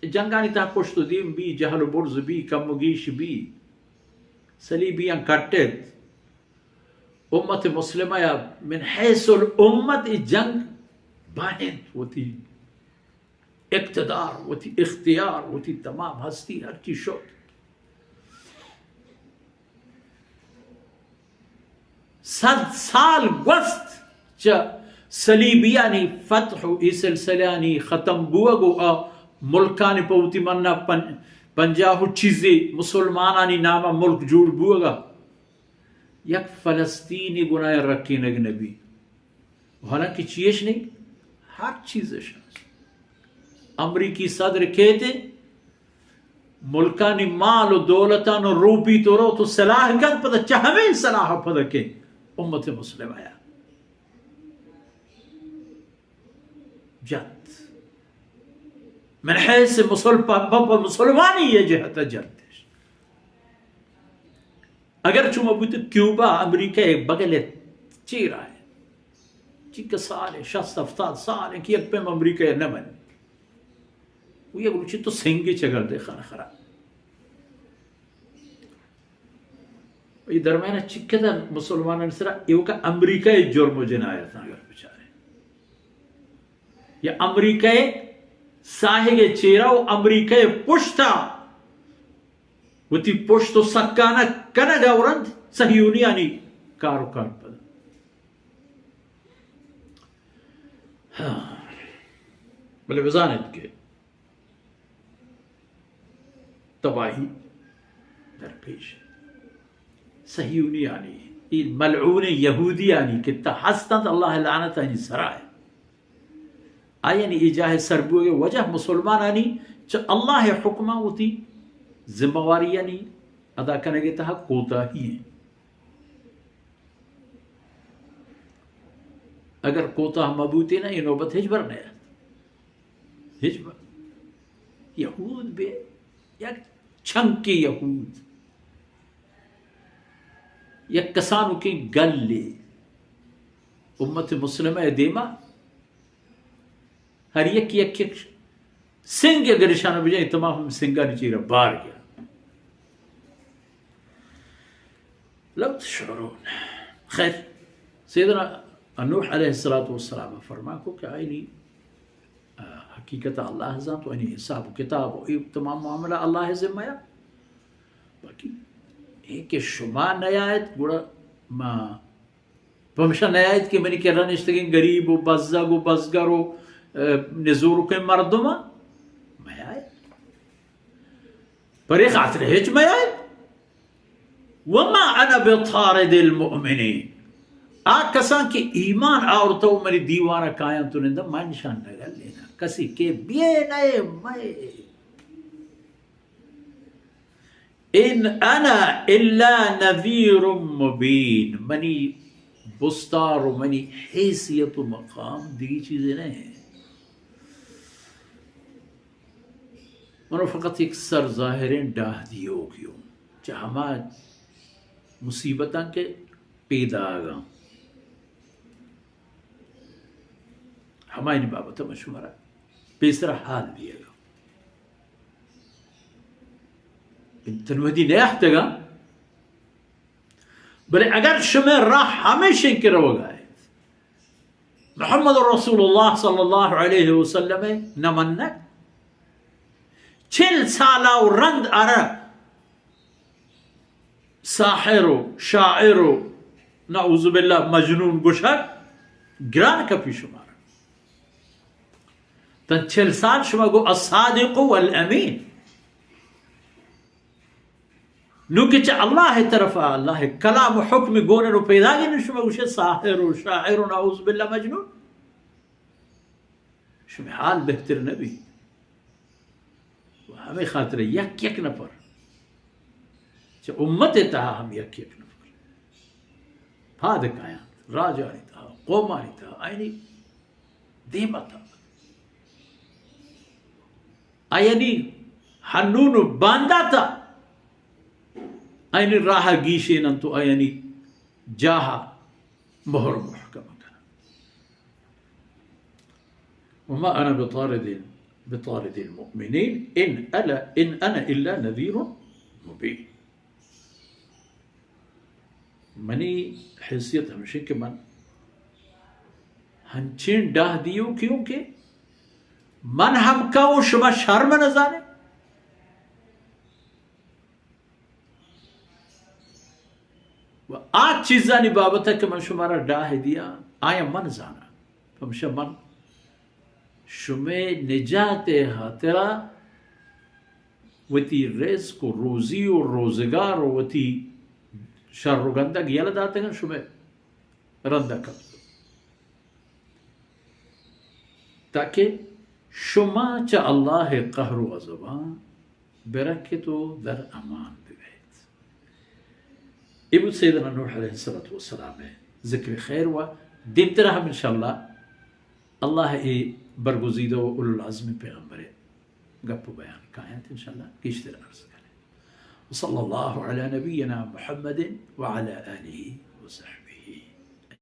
جنگانی تہا پشت و دیم بی، جہل و برز بی، کم و گیش بی، صلیبیاں کٹت۔ امت مسلمہ یا من حیث الامت ای جنگ باہند وتی اقتدار، وتی اختیار، وتی تمام ہستی ہرچی شت۔ صد سال گوست چہ صلیبیانی فتح و ای سلسلانی ختم بوگ و آ ملکانی پہ وتی منا پن-، پنجاہ و چیزے مسلمانانی ناما ملک جوڑ بوگا یک فلسطینی گناہ رکینگ نبی۔ و حالانکہ چیش نہیں، ہر چیزش ہست۔ امریکی صدر کیتے ملکانی مال و دولتان و روپی تو رو تو صلاح کن، پدا چہ ہمیں صلاح پدا کے امت مسلمہ یا جت۔ من حیث مسل-، پ-، پ-، پ-، مسلمانی یہ جہت جتش۔ اگر چو ما بوت کیوبا امریکہ بغل چیرا ہے، چی کہ سال ہے، شست ہفتاد سال ہے کہ یک پیم امریکہ نہ من۔ وہ یک روچی تو سنگے چگل دے خان خراب۔ یہ درمیان چکتا مسلمانان سرا ایوکا امریکہ جرم و جنایت اگر بچارے، یا امریکہ ساہگ چیرا و امریکہ پشتا وتی پشت و سکانہ کنگ ء ورند صہیونیانی کار و کار پد۔ ہاں۔ بلے بزانت کہ تباہی در پیش صہیونیانی، این ملعون یہودیانی کہ تا ہستند اللہ لعنتانی سرائے۔ آیانی اے جاہ سر بوگ وجہ مسلمانانی چہ اللہ حکماں وتی ذمہ واریانی ادا کنگ تہا کوتاہی ہیں۔ اگر کوتاہ مبوتے نا، یہ نوبت ہچ بر نہ آت۔ ہچ بر۔ یہود بے یک چنکے یہود، یک کسانوکیں گلے امت مسلمہ دیما ہر یک یک یک سنگ اگر اشانہ بجائیں، تمام ہم سنگانی چیرا بار گیا۔ لو تشعرون۔ خیر، سیدنا نوح علیہ الصلوۃ والسلام فرمان کو کہ آئینی، آ، حقیقت اللہ زانت و آئینی حساب و کتاب و اے تمام معاملہ اللہ ذمہ یا۔ باقی اے کہ شما نیایت گڑا ما پمشا نیایت کہ منی کرا نشتگیں گریب و بزگ و بزگر و، آ، نزورکیں مردم میایت۔ پرے خاطر ہچ میایت۔ وما انا بطارد المؤمنین۔ آ کسان کہ ایمان آورتو منی دیوانا کایاں تو نندا من شان نگلینا۔ کسی کہ بیے نئے مئے۔ ان انا الا نذیر مبین۔ منی بستار و منی حیثیت و مقام دیگی چیزے نہ۔ منو فقط یک سر ظاہریں ڈاہ دیوکیو چہ ہما مصیبتاں کہ پیداگاں، ہمائنی بابت من شمارا پیسرا حال دیگا۔ تنودی نیاختگاں، بلے اگر شمئے راہ ہمیشیں کہ روگا ایت، محمد رسول اللہ صلی اللہ علیہ وسلم نہ منگ، چل سالا و رند ارا ساحر و شاعر و نعوذ باللہ مجنون گوشگ گران کپی شمارا۔ تن چل سال شما گو الصادق والامین۔ نو کہ چہ اللہ طرفا، اللہ کلام و حکم گون رو پیدا گی، نو شما گوشے ساحر و شاعر و نعوذ باللہ مجنون۔ شما حال بہتر نبی۔ و ہمیں خاطر یک یک نفر چہ امت تہا ہم یک یک نفر پاد کایاں، راجانی تہا، قومانی تہا، آئینی دیمتا، آیانی ہنون و بانداتا، آیانی راہ گیشیننت و آیانی جاہ مہر محکم کننت۔ وما انا بطارد بطارد المؤمنین ان الا، ان انا الا نذیر مبین۔ منی حیثیت ہمشی کہ من ہنچین ڈاہ دیو کیوں کہ من ہم کاؤں شما شر من زانے۔ و آ چیزانی بابت کہ من شمارا ڈاہ دیا، آیا من زانا۔ پمشا من شمے نجات ءِ ہاترا وتی رزق و روزی و روزگار و وتی شر و گندگ یلہ داتگاں، شمے رندا کپت، تاکہ شما چہ اللہ ءِ قہر و غضباں برکت و در امان ببیت۔ اے بوت سیدنا نوح علیہ الصلوۃ والسلام ءِ ذکر خیر و دیمترا ہم انشاءاللہ اللہ ءِ برگزیدہ و اولو العزم پیغمبر ءِ گپ و بیان کاینت، انشاءاللہ گیشتر عرض کنیں۔ وصلی اللہ علی نبینا محمد وعلی آلہ وصحبہ۔